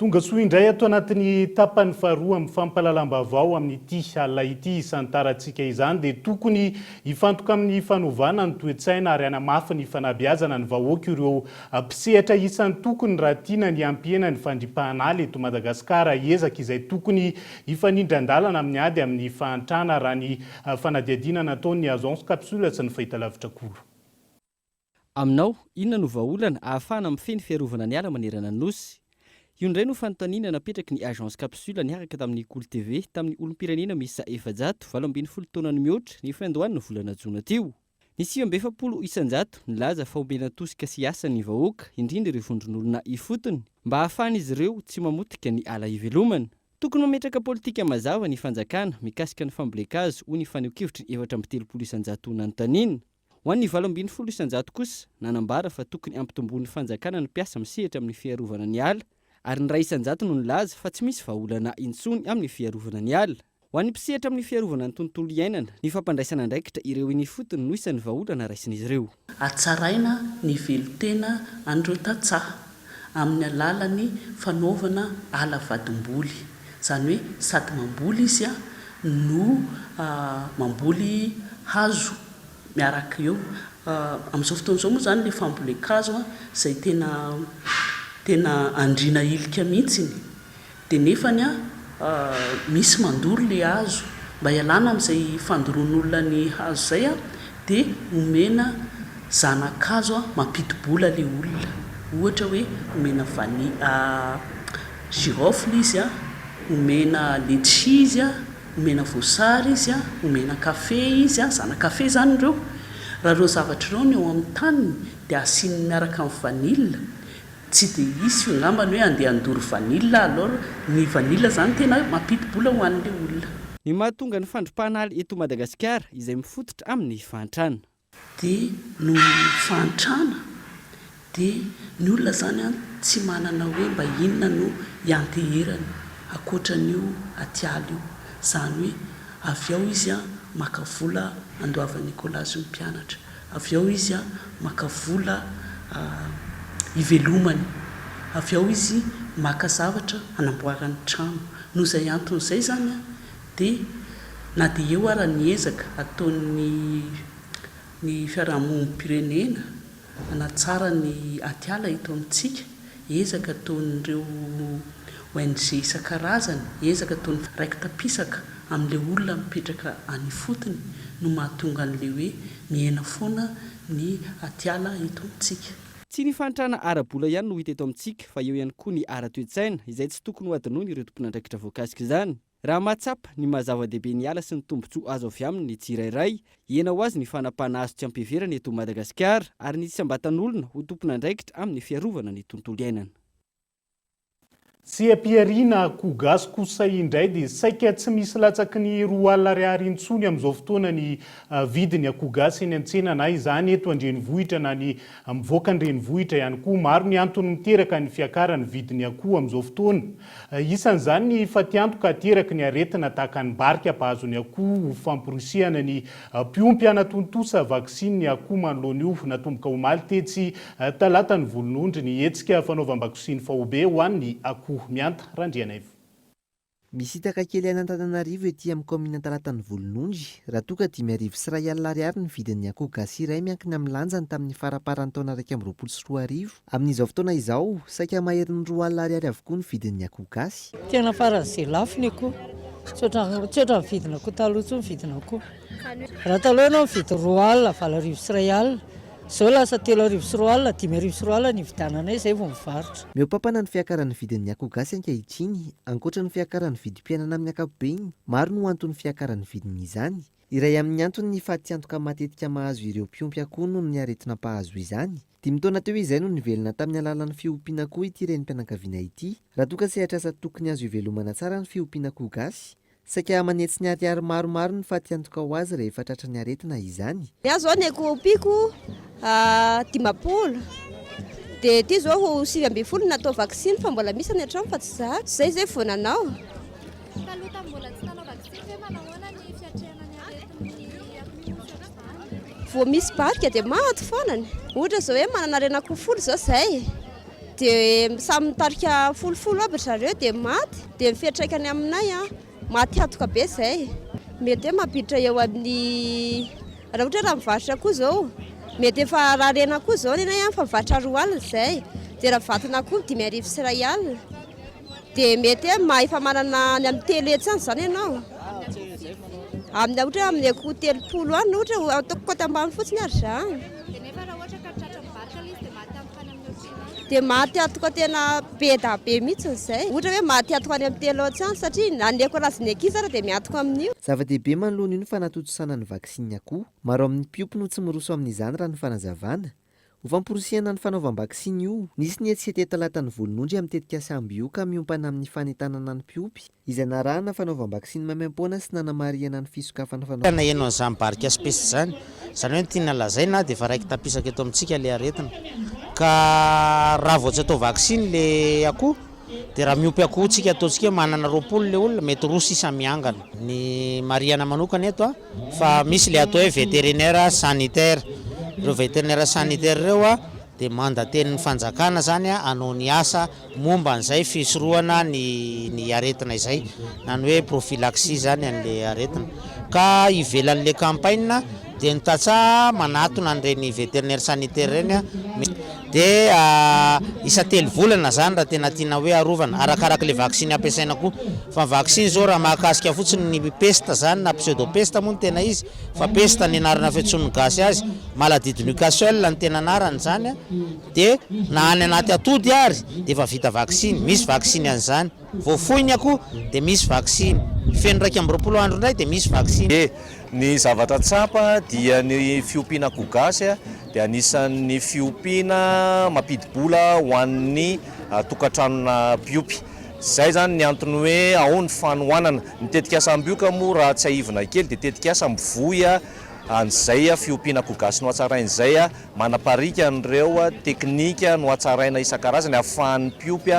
Tonga soa indray ato anatin'ny tapany faharoa amin'ny fampahalalam-baovao amin'ity alina ity isantarantsika izany dia tokony hifantoka amin'ny fanovana ny toe-tsaina ary hanamafy ny fanabeazana ny vahoaka ireo Mpisehatra isan'ny tokony raha tiana ny hampihena ny fandripahan'ala eto Madagasikara, ezaka izay tokony hifanindran-dalana amin'ny ady amin'ny fahantrana raha ny fanadihadiana nataon'ny Agence Capsule sy ny fahitalavitra Kolo. Aminao, inona no vahaolana ahafahana mifehy ny fiarovana ny ala manerana ny Nosy? Io indray no fanontaniana napetraky ny Agence Capsule niaraka tamin'ny Kolo TV tamin'ny olom-pirenena miisa 418 taona no mihoatra ny fiandohan'ny volana jona teo. Ny 49 isan-jato nilaza fa omena tosika sy asa ny vahoaka, indrindra ireo vondron'olona ifotony, mba hahafahan'izy ireo tsy mamotika ny ala ivelomana. Tokony mametraka politika mazava ny fanjakana mikasika ny fambolen-kazo, hoy ny fanehoan-kevitry ny 34 isan-jato nanontaniana. Ho an'ny 18 isan-jato kosa, nanambara fa tokony hampitomboin'ny fanjakana ny mpiasa misehatra amin'ny fiarovana ny ala, ary ny 1% no nilaza fa tsy misy vahaolana intsony amin'ny fiarovana ny ala. Ho an'ny mpisehatra amin'ny fiarovana ny tontolo iainana, ny fampandraisana andraikitra ireo eny ifotony no isan'ny vahaolana raisin'izy ireo. Hatsaraina ny velon-tena an'ireo tantsaha amin'ny alalan'ny fanaovana ala vadim-boly. Izany hoe sady mamboly izy no mamboly hazo miaraka eo. Amin'izao fotoana izao moa izany ilay fambolen-kazo izay tena tena andriana ilika mihitsy. Dia nefany an, misy mandoro ilay hazo. Mba hialana amin'izay fandoroan'olona ny hazo izay an, dia omena zana-kazo mampidi-bola ilay olona. Ohatra hoe omena vanille, girofle izy an, omena letchi izy an, omena voasary izy an, omena kafe izy an, zana-kafe izany ireo. Raha ireo zavatra ireo no eo amin'ny taniny dia asiany miaraka amin'ny vanille, Tsy dia hisy angamba ny hoe andeha handoro vanille alors ny vanille zany tena mampidi-bola ho an'ilay olona. Ny mahatonga ny fandripahana ala eto Madagasikara izay mifototra amin'ny fahantrana. Dia noho ny fahantrana dia ny olona izany an tsy manana hoe mba inona no hianteherany ankoatra an'io atiala io. Izany hoe avy ao izy an maka vola handoavany écolage ny mpianatra, avy ao izy an maka vola hivelomany, avy ao izy maka zavatra hanamboarany trano. Noho izay antony izay izany an dia na dia eo ara ny ezaka ataon'ny ny fiarahamonim-pirenena hanatsara ny atiala eto amintsika, ezaka ataon'ireo ONG isan-karazany, ezaka ataon'ny raiki-tapisaka amin'ilay olona mipetraka any ifotony no mahatonga an'ilay hoe mihena foana ny atiala eto amintsika. Tsy ny fahantrana ara-bola ihany no hita eto amintsika fa eo ihany koa ny ara-toe-tsaina izay tsy tokony ho hadinoin'ireo tompon'andraikitra voakasik'izany. Raha mahatsapa ny maha zava-dehibe ny ala sy ny tombontsoa azo avy aminy ny tsirairay, hihena ho azy ny fanapahana hazo tsy am-piheverana eto Madagasikara ary ny isam-batan'olona ho tompon'andraikitra amin'ny fiarovana ny tontolo iainana. Seha-pihariana akoho gasy kosa indray dia saika tsy misy latsaky ny 20 alina ariary intsony amin'izao fotoana ny vidin'ny akoho gasy eny an-tsena na izany eto an-drenivohitra na ny mivoaka ny renivohitra ihany koa. Maro ny antony miteraka ny fiakaran'ny vidin'ny akoho amin'izao fotoana. Isan'izany ny fatiantoka ateraky ny aretina tahaka ny barika mpahazo ny akoho ho famporisihana ny mpiompy hanatontosa vaksiny ny akoho manoloana io. Natomboka omaly tetsy Talata ny Volonondry ny hetsika fanaovam-baksiny faobe ho an'ny akoho. Mihanta Randrianaivo. Misintaka kely any Antananarivo ety amin'ny kaominina Talatan'ny Volonondry, raha toa ka 2150 ariary ny vidin'ny akoho gasy iray miankina amin'ny lanjany tamin'ny faramparan'ny taona 2021. Amin'izao fotoana izao, saika maherin'ny 2000 ariary avokoa ny vidin'ny akoho gasy. Tena faran'izay lafo ny akoho. Tsy ohatran'ny tsy ohatran'ny vidina akoho taloha intsony ny vidina akoho. Raha taloha ianao mividy 20 8800, izao lasa 2200, 2200 ny ividiananay izay vao mivarotra. Mihoa-pampana ny fiakaran'ny vidin'ny akoho gasy ankehitriny. Ankoatra ny fiakaran'ny vidim-piainana amin'ny ankapobeny, maro no anton'ny fiakaran'ny vidin'izany. Iray amin'ny antony ny fatiantoka matetika mahazo ireo mpiompy akoho noho ny aretina mpahazo izany. Dimy taona teo izay no nivelona tamin'ny alalan'ny fiompiana akoho ity renim-pianakaviana ity. Raha toa ka sehatr'asa tokony azo ivelomana tsara ny fiompiana akoho gasy, Saika manetsy ny ariary maromaro ny fatiantoka ho azy rehefa tratran'ny aretina izany. Ny ahy zao ny akoho ompiako 50 dia ity zao ho 19 natao vaksiny fa mbola misy any an-trano fa tsy zatra. Zay zay vao nanao. Taloha tamin'ny mbola tsy nanao vaksiny ve manao ahoana ny fiatrehana ny aretin'ny akoho sy ohatr'izany? Vao misy barika dia maty foanany. Ohatra zao hoe manana ren'akoho folo zao zay Dia samy mitarika folofolo aby ry zareo dia maty, dia ny fiantraikany aminay an, maty hatoka be izay. Mety hoe mampiditra eo amin'ny, raha ohatra hoe raha mivarotra akoho izao, mety efa raha ren'akoho izao ny anay an, efa mivarotra 20 izay, dia raha vaton'akoho 5100, dia mety hoe ma- efa manana any amin'ny 300 any izany ianao. Amin'ny ohatra hoe amin'ny akoho 30 any ohatra, ataoko kaonty ambany fotsiny ary izany. Dia nefa raha ohatra ka tratra mivarotra ilay izy dia maty antoka any amin'ny telo any. Dia maty antoka tena be da be mihitsy izay. Ohatra hoe maty antoka any amin'ny telo tsy any satria na ny ekolazin'ny ankizy ara dia miantoka amin'io. Zava-dehibe manoloana io ny fanatontosana ny vaksinin'ny akoho. Maro amin'ny mpiompy no tsy miroso amin'izany raha ny fanazavana. Ho famporisihana ny fanaovam-baksiny io, nisy ny hetsika teto Talatan'ny Volonondry amin'ny tetikasa Ambioka miompana amin'ny fanentanana ny mpiompy, izay narahana fanaovam-baksiny maimaimpoana sy nanamarihana ny fisokafan'ny fanaovam-baksiny. Naheno an'izany barika sy peste izany, izany hoe ny tiana lazaina dia efa raiki-tapisaka eto amintsika ilay aretina. Ka raha vao tsy atao vaksiny ilay akoho dia raha miompy akoho tsika ataontsika hoe manana 20 ilay olona, mety roa sisa miangana. Ny marihana manokana eto an, Fa misy le atao hoe vétérinaire sanitaire, ireo vétérinaire sanitaire ireo dia mandatenin'ny fanjakana zany hanao ny asa momba an'izay fisorohana ny ny aretina izay, na ny hoe prophylaxie zany an'le aretina. Ka ivelan'le campagne dia ny tantsaha manatona an'ireny vétérinaire sanitaire ireny Dia isa-telo volana zany raha tena tiana hoe arovana, arakarak'le vaksiny ampiasaina koa. Fa ny vaksiny zao raha mahakasika fotsiny ny peste zany na pseudo-peste moa no tena izy, fa peste ny anarana fiantsoan'ny gasy azy, maladie de Newcastle no tena anarany zany, dia na any anaty atody ary dia efa vita vaksiny, misy vaksiny an'izany. Vao foy ny akoho dia misy vaksiny, feno 21 andro indray dia misy vaksiny. E! Ny zavatra tsapa dia ny fiompiana akoho gasy dia anisan'ny fiompiana mampidi-bola ho an'ny tokantranona mpiompy. Izay izany ny antony hoe ao ny fanohanana. Ny tetikasa Ambioka moa raha tsiahivina kely dia tetikasa mivoy. an'izay fiompiana akoho gasy nohatsaraina izay, manapariaka an'ireo teknika nohatsaraina isan-karazany ahafahan'ny mpiompy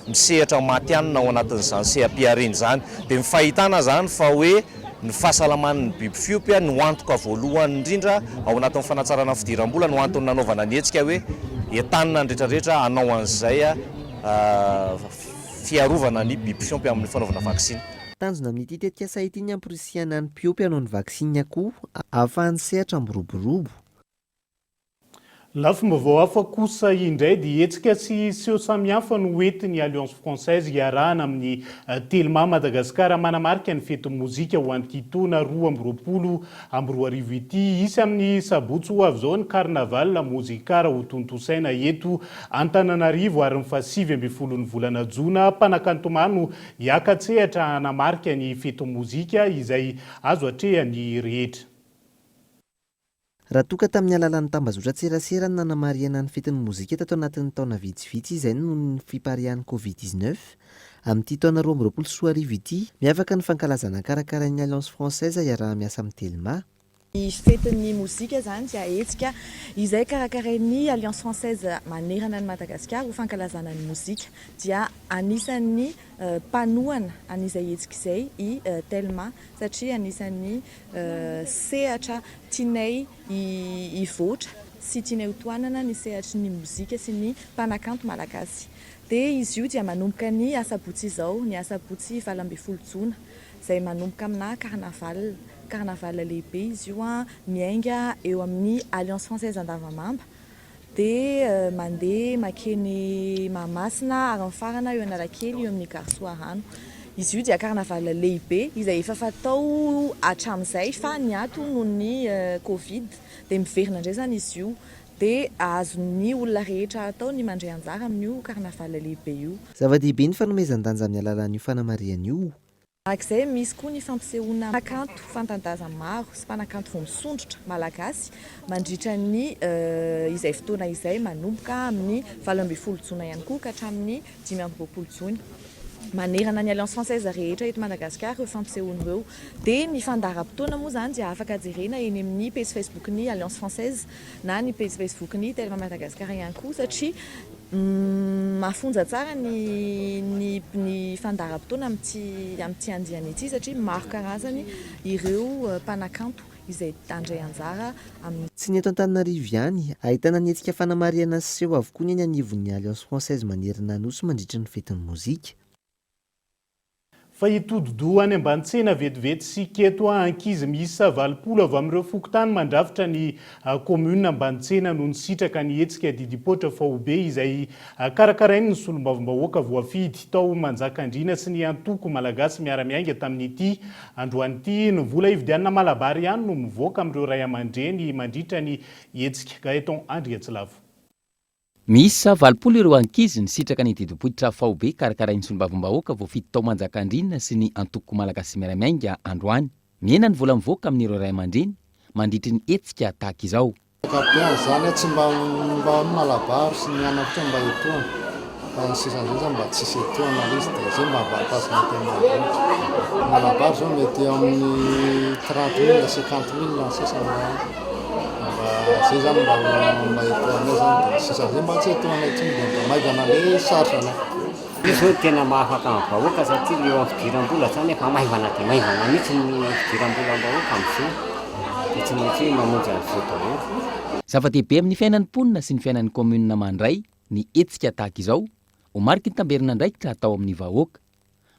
misehatra matihanina ao anatin'izany seha-pihariana izany. Dia ny fahitana izany fa hoe ny fahasalaman'ny biby fiompy no antoka voalohany indrindra ao anatin'ny fanatsarana ny fidiram-bola no antony nanaovana ny hetsika hoe entanina ny rehetrarehetra hanao an'izay fiarovana ny biby fiompy amin'ny fanaovana vaksiny. Tanjona amin'ity tetikasa ity ny hamporisihana ny mpiompy hanao ny vaksiny akoho ahafahan'ny sehatra miroborobo. Lafim-baovao hafa kosa indray dia hetsika sy seho samihafa no hoentin'ny Alliance Française hiarahana amin'ny Telma Madagascar manamarika ny fetin'ny mozika ho an'ity taona 2022 ity. Hisy amin'ny sabotsy ho avy izao ny Carnaval Mozikara hotontosaina eto Antananarivo ary ny faha-19 ny volana jona mpanakanto maro no hiaka-tsehatra hanamarika ny fetin'ny mozika izay azo atrehan'ny rehetra. Raha toa ka tamin'ny alalan'ny tambazotran-tserasera no nanamarihana ny fetin'ny mozika tato anatin'ny taona vitsivitsy izay noho ny fipariahan'ny Covid 19, amin'ity taona 2022 ity, miavaka ny fankalazana karakarain'ny Alliance Française iaraha-miasa amin'ny Telma. Ny fetin'ny mozika izany dia hetsika izay karakarain'ny Alliance Française manerana an'i Madagasikara ho fankalazana ny mozika. Dia anisan'ny mpanohana an'izay hetsika izay i Telma satria anisan'ny sehatra tianay hivoatra sy tianay hotohanana ny sehatry ny mozika sy ny mpanakanto malagasy. Dia izy io dia manomboka ny asabotsy izao, ny asabotsy 18 jona, izay manomboka amina carnaval. Carnaval lehibe izy io, miainga eo amin'ny Alliance Française Andavamamba. Dia mandeha makeny Mahamasina ary mifarana eo Analakely eo amin'ny Gare Soarano. Izy io dia carnaval lehibe izay efa fatao hatramin'izay fa niato noho ny covid. Dia miverina indray izany izy io. Dia azon'ny olona rehetra atao ny mandray anjara amin'io carnaval lehibe io. Zava-dehibe ny fanomezan-danja amin'ny alalan'io fanamarihana io. Araka izay, misy koa ny fampisehoana mpanakanto fanta-daza maro sy mpanakanto vao misondrotra malagasy mandritra ny izay fotoana izay manomboka amin'ny 18 jona ihany koa ka hatramin'ny 25 jona. Manerana ny Alliance Française rehetra eto Madagasikara ireo fampisehoana ireo. Dia ny fandaharam-potoana moa izany dia afaka jerena eny amin'ny pejy Facebook-n'ny Alliance Française na ny pejy Facebook-n'ny Telma Madagascar ihany koa satria Mafonja tsara ny ny ny fandaharam-potoana amin'ity amin'ity andiany ity satria maro karazany ireo mpanakanto izay handray anjara amin'ny. Tsy ny eto Antananarivo ihany, ahitana ny hetsika fanamarihana sy seho avokoa ny eny anivon'ny Alliance Française manerana Nosy mandritry ny fetin'ny mozika. Fa hitodi-doha any Ambanitsena vetivety isika eto a! Ankizy miisa 80 avy amin'ireo fokontany mandrafitra ny kaominina Ambanitsena no nisitraka ny hetsika Didipoitra faobe izay karakarain'ny solombavambahoaka voafidy tao Manjakandriana sy ny antoko Malagasy Miara-Miainga tamin'ity androany ity. Ny vola hividianana malabary ihany no mivoaka amin'ireo ray aman-dreny mandritra ny hetsika. Gaëtan Andriatsilavo. Miisa 80 ireo ankizy nisitraka ny didim-poitra faobe karakarain'ny solombavambahoaka voafidy tao Manjakandriana sy ny antoko Malagasy Miara-Miainga androany. Mihena ny vola mivoaka amin'ireo ray aman-dreny mandritry ny hetsika tahaka izao. Ankapobeny izany tsy mba mba malabary sy ny anona fotsiny mba etoana fa ny sisan'izay zany mba tsisy etoana ilay izy dia izay mba avantage ny aty ambanivohitra. Malabary izao mety eo amin'ny trente mille, cinquante mille ny sasany mba. Mba zay zany mba mba etoanay zany dia sisa zay mba tsy etoanay intsony dia mba maivana le charge anay. Io zao tena mahafaka ny vahoaka satria le eo amin'ny fidiram-bola zany efa maivana dia maivana mihitsy ny fidiram-bolam-bahoaka amin'izao dia tsy maintsy hoe mamonjy an'izao daholo. Zava-dehibe amin'ny fiainan'ny mponina sy ny fiainan'ny kaominina mandray ny hetsika tahaka izao ho mariky ny tamberin'andraikitra atao amin'ny vahoaka.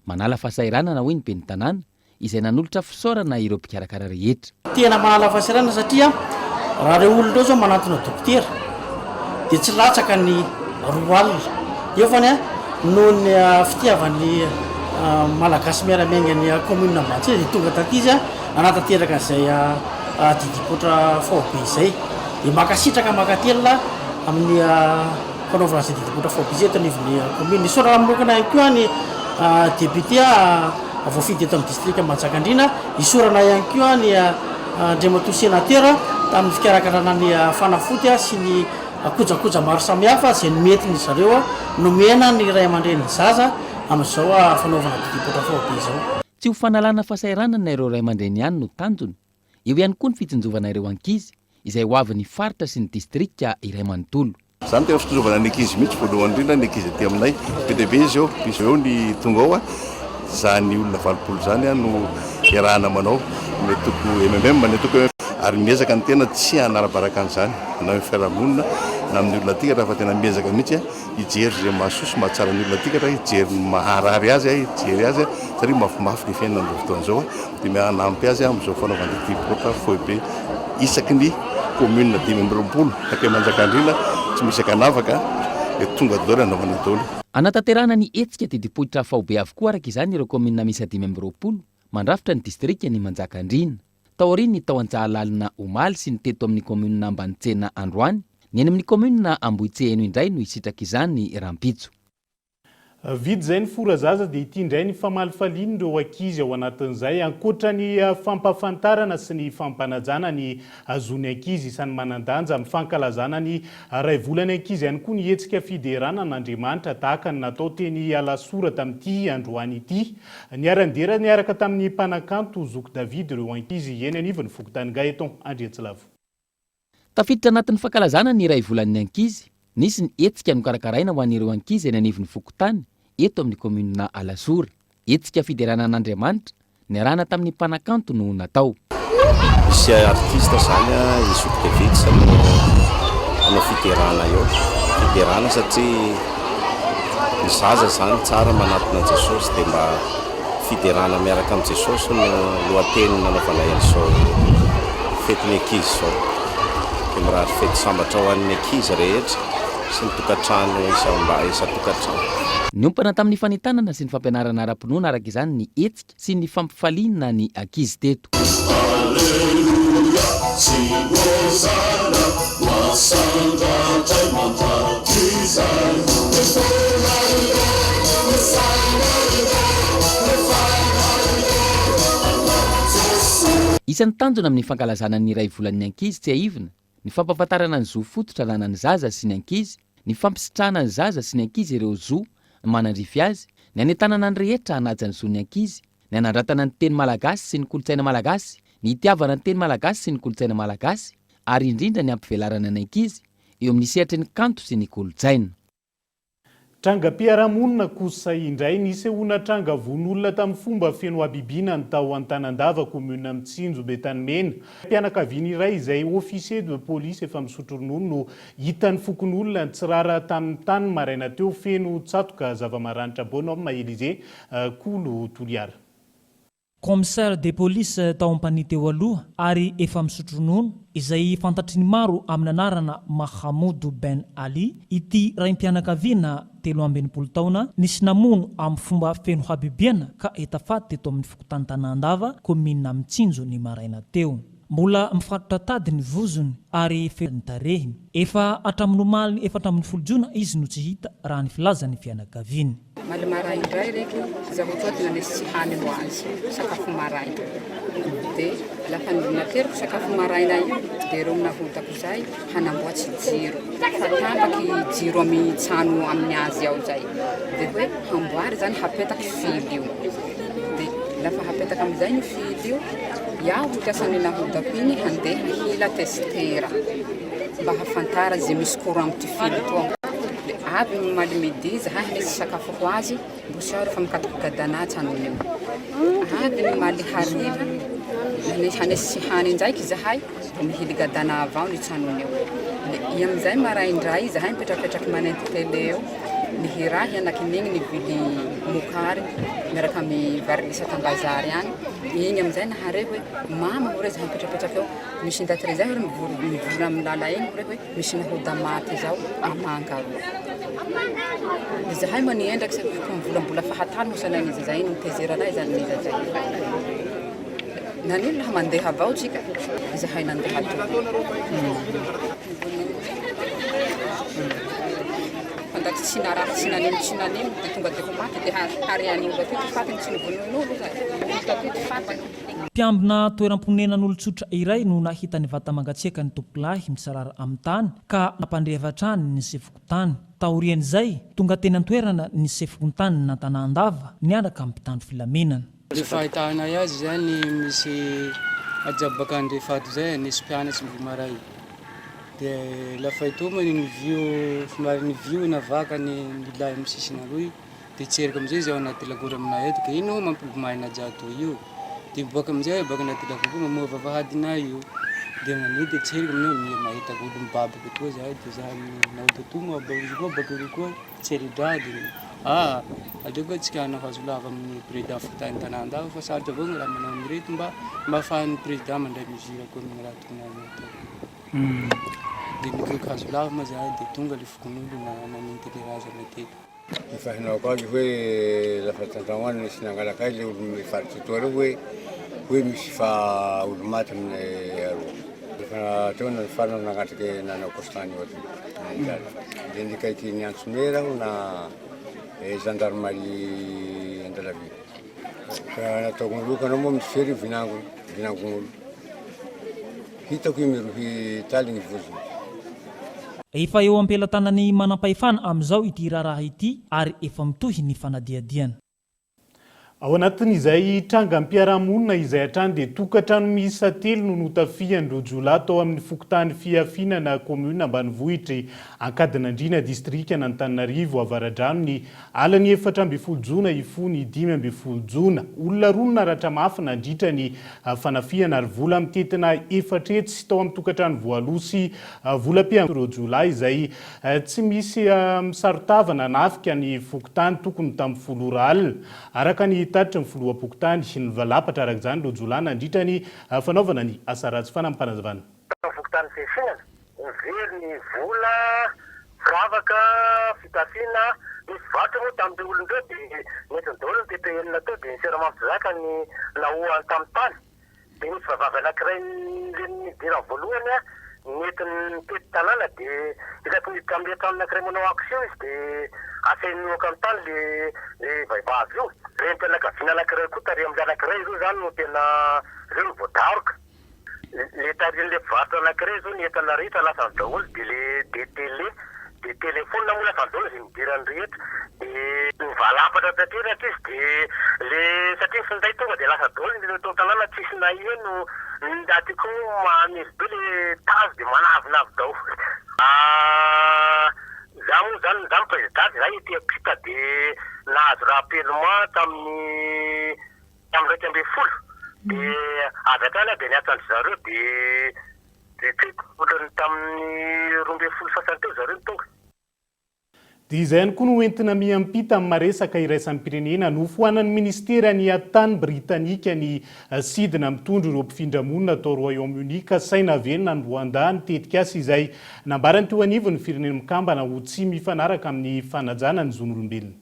Manala fahasahiranana hoy ny ben'ny tanàna izay nanolotra fisaorana ireo mpikarakara rehetra. Tena manala fahasahiranana satria raha ireo olona ireo izao manantona dokotera dia tsy latsaka ny 20 alina eo fa ny noho ny fitiavan'ny Malagasy miara-miainga ny commune Ambanitsena dia tonga taty izy hanatanteraka an'izay didim-poitra faobe izay. Dia mankasitraka mankatelina amin'ny fanaovana izay didim-poitra faobe izay eto anivon'ny commune. Isaorana manokana ihany koa ny député voafidy eto amin'ny distrika Manjakandriana. Isaorana ihany koa ny Andriamatoa Senatera tamin'ny fikarakarana ny fanafody sy ny kojakoja maro samihafa izay nomentin-dry zareo nomena ny ray aman-drenin'ny zaza amin'izao fanaovana didim-poitra faobe izao. Tsy ho fanalana fahasahiranana ireo ray aman-dreny ihany no tanjona. Eo ihany koa ny fitsinjovana ireo ankizy izay ho avin'ny faritra sy ny distrika iray manontolo. Izany tena fitsinjovana ny ankizy mihitsy voalohany indrindra ny ankizy aty aminay. Be dia be izy eo, misy eo ny tonga ao, izany olona 80 izany no iarahana manao ny antoko MMM, ny antoko ary miezaka ny tena tsy hanara-baraka an'izany na amin'ny fiarahamonina na amin'ny olona aty fa tena miezaka mihitsy hijery izay mahasoa sy mahatsara ny olona aty ka hijery ny maharary azy, hijery azy satria mafimafy ny fiainana amin'izao fotoana izao dia manampy azy amin'izao fanaovana ity porte foibe isaky ny commune 25 aty Manjakandriana tsy misy ankanavaka dia tonga daholo anaovana daholo. Hanatanterahana ny hetsika didim-poitra faobe avokoa araka izany ireo kaominina miisa 25 mandrafitra ny distrikan'i Manjakandriana. Taorian'ny tao Antsahalalina omaly sy ny teto amin'ny kaominina Ambanitsena androany, ny eny amin'ny kaominina Ambohitseheno indray no hisitraka izany rahampitso. Vita izay ny fora zaza dia ity indray ny famalifalian'ireo ankizy ao anatin'izay. Ankoatra ny fampahafantarana sy ny fampanajana ny zon'ny ankizy isan'ny manan-danja amin'ny fankalazana ny iray volan'ny ankizy ihany koa ny hetsika fiderana an'Andriamanitra tahaka ny natao teny Alasora tamin'ity androany ity. Niara-nidera niaraka tamin'ny mpanakanto Zoky David ireo ankizy eny anivon'ny fokontany Gaëtan Andriantsilavo. Tafiditra anatin'ny fankalazana ny iray volan'ny ankizy, nisy ny hetsika nokarakaraina ho an'ireo ankizy eny anivon'ny fokontany eto amin'ny kaominina Alasora. Hetsika fiderana an'Andriamanitra niarahana tamin'ny mpanakanto no natao. Misy artiste zany i Zoky Davids no hanao fiderana eo, fiderana satria ny zaza zany tsara manatona an'i Jesosy dia mba fiderana miaraka amin'i Jesosy no lohateny nanaovanay an'izao fetin'ny ankizy izao. Dia mirary fety sambatra ho an'ny ankizy rehetra sy ny tokantrano isan-tokantrano. Niompana tamin'ny fanentanana sy ny fampianarana ara-pinoana araka izany ny hetsika sy ny fampifaliana ny ankizy teto. Aleloia sy Hosana ho asandratray mandrakizay. Isan'ny tanjona amin'ny fankalazana ny iray volan'ny ankizy tsiahivina ny fampahafantarana ny zo fototra ananan'ny zaza sy ny ankizy, ny fampisitrahana ny zaza sy ny ankizy ireo zo manandrify azy, ny hanentanana ny rehetra hanaja ny zon'ny ankizy, ny hanandratana ny teny malagasy sy ny kolontsaina malagasy, ny hitiavana ny teny malagasy sy ny kolontsaina malagasy, ary indrindra ny hampivelarana ny ankizy eo amin'ny sehatry ny kanto sy ny kolontsaina. Trangam-piarahamonina kosa indray, nisehoana tranga vono olona tamin'ny fomba feno habibiana ny tao Antanandava, kaominina Mitsinjo, Betanimena. Mpianakaviana iray izay officier de police efa misotro ronono no hitan'ny fokonolona nitsirara tamin'ny tany maraina teo, feno tsatoka zava-maranitra. Bonhomme Elysée, Kolo Toliara. Commissaire de police tao Ampanihy teo aloha ary efa misotro ronono, izay fantatry ny maro amin'ny anarana Mahamoudou Ben Ali, ity raim-pianakaviana 63 taona nisy namono amin'ny fomba feno habibiana ka hita faty teto amin'ny fokontany Tanandava, kaominina Mitsinjo ny maraina teo. Mbola mifatotra tady ny vozony ary feno ny tarehiny. Efa hatramin'ny omaly 14 jona izy no tsy hita raha ny filazan'ny fianakaviany. Omaly maraindray reky zaho toa de nanesy tsy haniny ho azy sakafo maraina de lafa nateriko sakafo maraina io de reo nahodako zay hanamboatsy jiro fa tampaky jiro amy trano aminy azy ao zay de hoe hamboary zany hapetaky fil io de lafa hapetaky amizay ny fil io iaho nikasany nahodako iny handeha hila testera mba hafantara ze misy courant amty fil toa Le avy ny omaly midi zahay hanisy sakafo ho azy mbo tsy ao refa mikatoky gadana tranony io. Avy ny omaly hariva hanisy tsy hany indraiky zahay mbo mihily gadana avao ny tranony io. Le i amizay maraindray zahay mipetrapetraky manenty tele eo nihirahy anakin'igny nivily mokary miaraka amy vary lisa tambazary agny igny amizay nahare hoe mama ho re zahay mipetrapetraky eo misy ndaty re zay ho re mivory mivory amy lala egny ho re hoe Misy nahoda maty izao amanga roa. Izahay maniendraky satria ko mivolambola fahatany ho sanainy izy zay no tezeranay zany ny zay. Nanino laha mandeha avao tsika izahay nandeha to. Fa ndaty tsy naraha tsy nanino tsy nanino de tonga de ho maty de harian'olo aty ty fatiny tsy novonoin'olo zay. Hita aty ty fatiny. Mpiambina toeram-ponenan'olon-tsotra iray no nahita ny vata-mangatsiakan'ny tompokolahy misarara amin'ny tany ka nampandre avy hatrany ny sefokontany. Taorian'izay, tonga teny an-toerana ny sefokontanin'Antanandava niaraka amin'ny mpitandro filaminana. Ny fahitanay azy zany misy Ajaby baka Andrefato zay nisy mpianatsy mbo maray de lafa itoa moa nivio somary nivio navaka ny lay amy sisiny aroy de tseriko amizay izy ao anaty lakoro aminay eto ka ino mampilomay anaja toy io de miboaka amizay baka anaty lakoro mamoha vavahadinay io de manidy tseriko aminay miha mahita olo mibaboka etoa zahay de zahay naody atoa moa izy koa bakeo koa Tseridraha dia aa aleo koa tsika hanao hazo lava amin'ny président fokontany Tanandava fa sarotra avao ny raha manao an'ireto mba mba ahafahan'ny président mandray mesure koa amin'ny raha tokony atao. Dia nikoika hazo lava moa zahay dia tonga le fokonolona nanenty le razana teto. Ny fahainoako azy hoe lafa tantragno any nisy nangalaka ahy le olo mifaritry etoa reo hoe hoe misy fa olo maty aminay aroa. Efa teo ny farany nanatrika nanao constat an'io aty nijaly. Dia nikaiky niantso maire aho na gendarmerie Andalavia. Ka nataoko ny loka anao moa misy fery vinango vinangon'olo. Hitako io mirohy taly ny vozony. Efa eo am-pelatanan'ny manampahefana amin'izao ity raharaha ity ary efa mitohy ny fanadihadiana. Ao anatin'izay trangam-piarahamonina izay hatrany dia tokantrano miisa telo no notafihan'ireo jiolahy tao amin'ny fokontany Fihafinana, kaominina ambanivohitr'i Ankadinandriana, distrikan'Antananarivo Avaradrano ny alin'ny 14 jona hifoha ny 15 jona. Olona roa no naratra mafy nandritra ny fanafihana ary vola mitentina efatra hetsy tao amin'ny tokantrano voaloa sy volam-piangonan'ireo jiolahy izay Tsy misy misaron-tava nanafika ny fokontany tokony ho tamin'ny folo ora alina, araka ny tatitry ny filoham-pokontany. Nivalapatra araka izany ireo jiolahy nandritra ny fanaovana ny asa ratsy. Fanampim-panazavana. Tao fokontany Fefinana, nivery ny vola, firavaka, fitafiana, nisy mpivarotra moa tamin'ireo olona ireo dia nentiny daholo ny TP enina teo dia ny siramamy tsy zaka ny nahohany tamin'ny tany. Dia nisy vehivavy anankiray ireny nidirany voalohany nentiny nitety tanàna dia isaky ny miditra amin'ilay trano anankiray manao action izy dia asainy mihoaka amin'ny tany le le vehivavy io. Renim-pianakaviana anankiray koa tary amin'ilay anankiray ireo izany no tena ireo no voadaroka. Le tarihin'ilay mpivarotra anankiray izao ny entana rehetra lasany daholo dia le dia télé dia téléphone moa lasany daholo izay nidirany rehetra dia nivalapatra tanteraka izy dia le satria ny finday tonga dia lasa daholo ny ireo tao an-tanàna tsisy naheno ny ndaty koa mamely be le tazo dia manavinavy daholo za moa zany za mi-président za ety ampita dia nahazo rappellement tamin'ny Tamin'ny 11 dia avy hatrany aho dia niantso an-dry zareo dia dia tsy haiko ohatran'ny tamin'ny 12 sasany teo zareo no tonga. Dia izay ihany koa no entina miampita amin'ny maresaka iraisam-pirenena. Nofoanan'ny minisiteran'ny Tany Britanika ny sidina mitondra ireo mpifindra monina tao Royaume-Uni ka saina haverina any Rwanda ny tetikasa izay nambarany teo anivon'ny Firenena Mikambana ho tsy mifanaraka amin'ny fanajana ny zon'olombelona.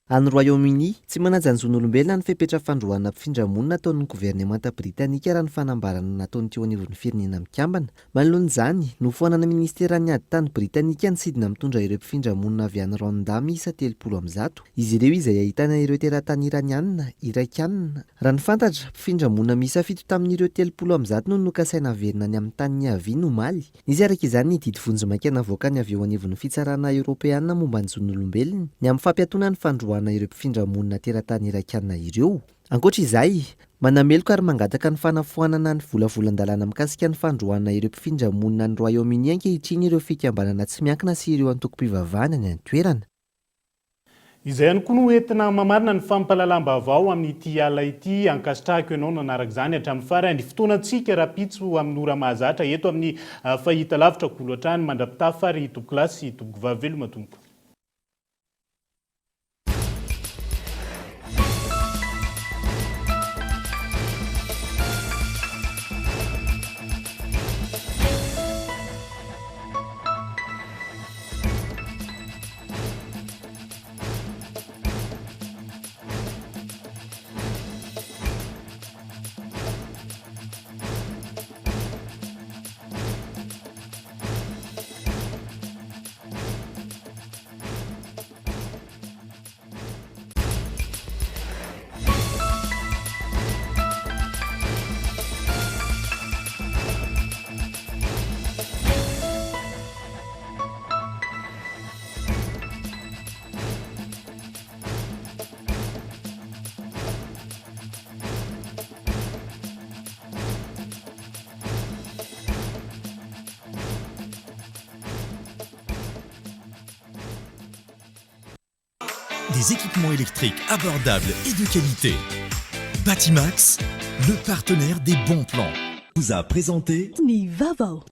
Any Royaume-Uni, tsy manaja ny zon'olombelona ny fepetra fandroahana mpifindra-monina ataon'ny governemanta britanika raha ny fanambarana nataony teo anivon'ny Firenena Mikambana. Manoloana izany, nofoanana minisiteran'ny ady tany britanika ny sidina mitondra ireo mpifindra-monina avy any Rwanda miisa 130. Izy ireo izay ahitana ireo teratany Iraniana, Irakiana. Raha ny fantatra, mpifindra-monina miisa fito tamin'ireo 130 no nokasaina haverina any amin'ny tany niaviany omaly. Nisy araka izany ny didy vonjimaika navoakan'ny avy eo anivon'ny Fitsarana Eoropeana momba ny Zon'olombelona ny amin'ny fampiatoana ny fandroahana ireo mpifindra monina teratany Irakiana ireo. Ankoatra izay, manameloka ary mangataka ny fanafoanana ny volavolan-dalàna mikasika ny fandroahana ireo mpifindra monina any Royaume-Uni ankehitriny ireo fikambanana tsy miankina sy ireo antokom-pivavahana any an-toerana. Izay ihany koa no entina mamarana ny fampahalalam-baovao amin'ity alina ity. Ankasitrahako ianao nanaraka izany hatramin'ny farany. Fotoanantsika rahampitso amin'ny ora mahazatra eto amin'ny fahitalavitra Kolo hatrany. Mandra-pitafa ry tompokolahy sy tompokovavy. Veloma tompoko. Des équipements électriques abordables et de qualité. Batimax, le partenaire des bons plans. Vous a présenté Ny vaovao.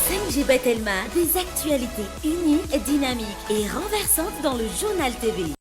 5G by Telma, des actualités uniques, dynamiques et renversantes dans le journal TV.